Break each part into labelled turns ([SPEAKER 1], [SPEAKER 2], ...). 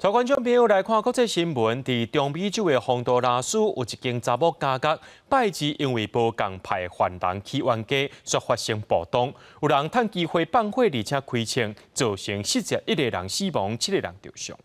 [SPEAKER 1] 帶觀眾朋友來看國際新聞，佇中美洲的洪都拉斯有一間查某監獄，拜二因為無仝派犯人去冤家，煞發生暴動，有人趁機會放火，而且開槍，造成41個人死亡，七個人受傷。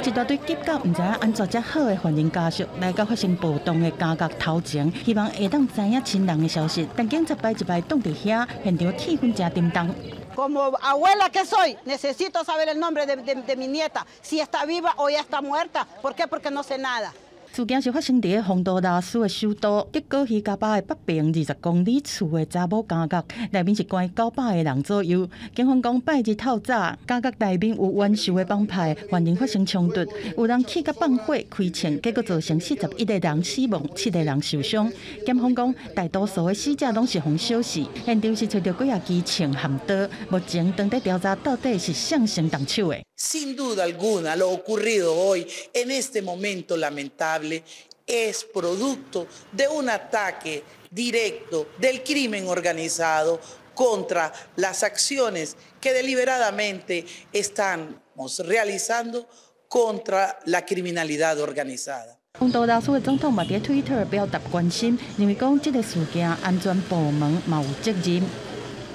[SPEAKER 2] 一大堆急到毋知影按怎才好的犯人家屬來到發生暴動的監獄頭前，希望會當知影親人的消息。但警察擺一擺擋佇遐，現場氣氛誠沉重。
[SPEAKER 3] Como abuela que soy, necesito saber el nombre de mi nieta, si está viva o ya está muerta. ¿Por qué? Porque no sé nada.
[SPEAKER 2] 事件是發生佇洪都拉斯的首都德古西加巴的北邊20公里處的查某監獄，內面是關900個人左右。警方講拜日透早，監獄內面有冤仇的幫派，犯人發生衝突，有人氣甲放火開槍，結果造成41個人死亡，七個人受傷。檢方講，大多數的死者攏是予燒死，現場是揣著幾仔支槍和刀，目前正佇調查到底是誰先動手的。
[SPEAKER 4] Sin duda alguna, lo ocurrido hoy en este momento lamentable es producto de un ataque directo del crimen organizado contra las acciones que deliberadamente estamos realizando contra la criminalidad organizada.
[SPEAKER 2] 洪都拉斯的總統嘛佇推特表達關心，認為講這个事件安全部門嘛有責任。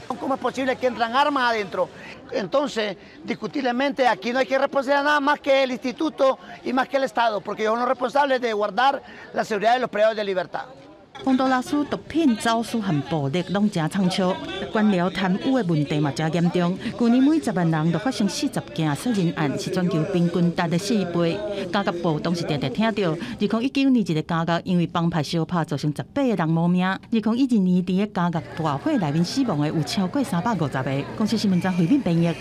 [SPEAKER 5] ¿Cómo es posible que entran armas adentro? Entonces, discutiblemente aquí no hay que responsabilizar nada más que el instituto y más que el Estado, porque ellos son los responsables de guardar la seguridad de los privados de libertad.
[SPEAKER 2] 洪都拉斯毒品走私和暴力攏誠暢銷，官僚貪污的問題嘛誠嚴重。舊年每10萬人就發生40件殺人案，是全球平均值的4倍。監獄暴動是定定聽著。2019年一个監獄因為幫派相拍，造成18個人無命。2012年佇个監獄大火內面死亡的有超過350個。公視新聞張惠敏編譯。